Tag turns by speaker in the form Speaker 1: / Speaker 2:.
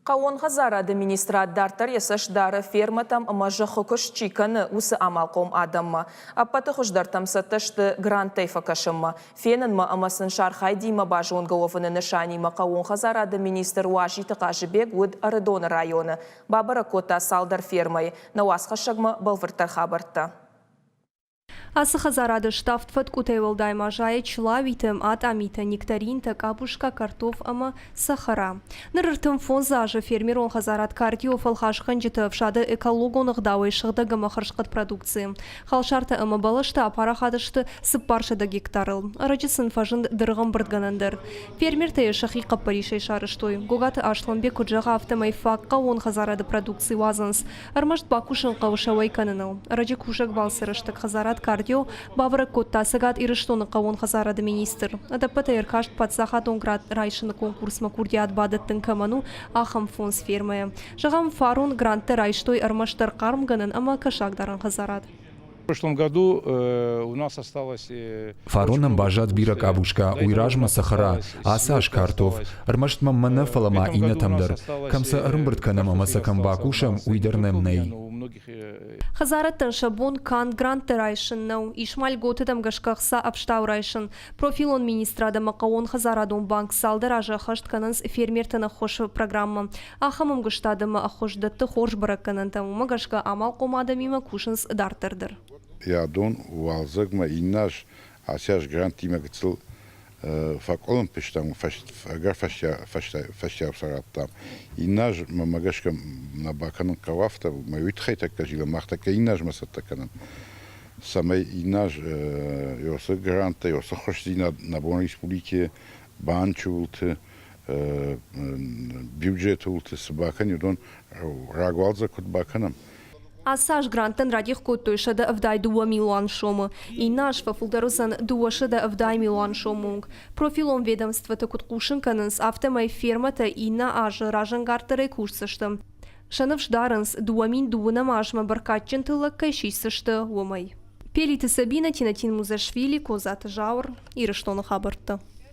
Speaker 1: Хъӕууон хӕдзарады министрад дарддӕр йӕ цӕст дары фермӕтӕм ӕмӕ зӕххы куыст чи кӕны, уыцы амалхъом адӕммӕ. Ӕппӕты хуыздӕртӕм цӕттӕ сты гранттӕй фӕкӕсынмӕ, фенынмӕ ӕмӕ сын сӕ архайдимӕ базонгӕ уӕвыны нысанимӕ хъӕууон хӕдзарады министр Уазиты Хъазыбег уыд Ӕрыдоны районы. Бабӕрӕг кодта цалдӕр фермӕйы. Нӕ уацхӕссӕгмӕ бӕлвырддӕр хабӕрттӕ.
Speaker 2: Ацы хӕдзарады ставд фӕткъуытӕй уӕлдай ма зайы чылауитӕ, атъамитӕ, нектаринтӕ, къабуска, картоф ӕмӕ цӕхӕра. Ныр 35 азы фермерон хӕдзарад Кардио фӕлхасгӕнджыты ӕфсады экологон ӕгъдауӕй сыгъдӕг ӕмӕ хӕрзхъӕд продукци. Халсартӕ ӕмӕ бӕлӕстӕ апарахат сты 400 гектарыл. Ӕрӕджы сын фӕзынд дыргъӕмбырдгӕнӕн дӕр. Фермертӕ йӕ сӕхи хъӕппӕрисӕй сарӕзтой. Гогаты Асланбег куыд зӕгъы, афтӕмӕй фаг хъӕууон хӕдзарады продукци уадзынц. Ӕрмӕст бакусын хъӕуы сӕ уӕй кӕныныл. Ӕрӕджы кусӕг балцы рӕстӕг хӕдзарад Кардио бабӕрӕг кодта Цӕгат Ирыстоны хъӕууон хӕдзарады министр. Ӕдӕппӕтӕй ӕркаст паддзахадон грант райсыны конкурсмӕ курдиат бадӕттын кӕмӕн у, ахӕм фондз фермӕйы. Зӕгъӕм, фарон гранттӕ райстой ӕрмӕстдӕр хъармгӕнӕн ӕмӕ кӕсагдарӕн хӕдзарад.
Speaker 3: Фарон нӕм баззад бирӕ къабуска, уый размӕ цӕхӕра, ацы аз картоф. Ӕрмӕст мӕм мӕ нӕ, фӕлӕ ма иннӕтӕм дӕр. Кӕм сӕ ӕрымбырд кӕнӕм ӕмӕ сӕ кӕм бакусӕм, уый дӕр нӕм нӕй.
Speaker 2: Хӕдзарӕдтӕн сӕ бон канд гранттӕ райсын нӕу, ис ма льготӕтӕм гӕсгӕ ӕхца ӕфстау райсын. Профилон министрад ӕмӕ хъӕууонхӕдзарадон банк цалдӕр азы ӕххӕст кӕнынц фермертӕн ӕххуысы программӕ. Ахӕм ӕмгуыстад ӕмӕ ӕххуыс дӕтты хорз бӕрӕггӕнӕнтӕ, уымӕ гӕсгӕ амалхъом адӕмимӕ кусынц дарддӕр дӕр.
Speaker 4: Йӕ дон уалдзӕгмӕ иннӕ аз ацы аз гранттимӕ гыццыл фӕкъуылымпы стӕм, ӕгӕр фӕстиау сӕ радтам. Иннӕ аз мӕнмӕ гӕсгӕ нӕ бакӕнын хъӕуы афтӕ, мӕ уый тыххӕй тӕккӕ зилӕм, мах тӕккӕ иннӕ азмӕ цӕттӕ кӕнӕм, цӕмӕй иннӕ аз ёсы гранттӕ, ёсы ххуысдзинад нӕ бон республикӕйы банчы уылты бюджеты уылты цы бакӕнӕм, уыдон рагуалдзӕг куыд бакӕнӕм.
Speaker 2: Ацы аз гранттӕн радих кодтой 172 милуан сомы, иннӕ аз фӕфылдӕр уыдзӕн 270 милуан сомы онг. Профилон ведомствоты куыд хъусын кӕнынц, афтӕмӕй фермӕтӕ иннӕ азы разӕнгарддӕрӕй кусдзысты. Сӕ ныфс дарынц, 2009 азмӕ бӕркадджын тыллӕг кӕй сисдзысты, уымӕй. Пелиты Сабинӕ, Тинатин Музашвили, Козаты Зауыр, Ирыстоны хабӕрттӕ.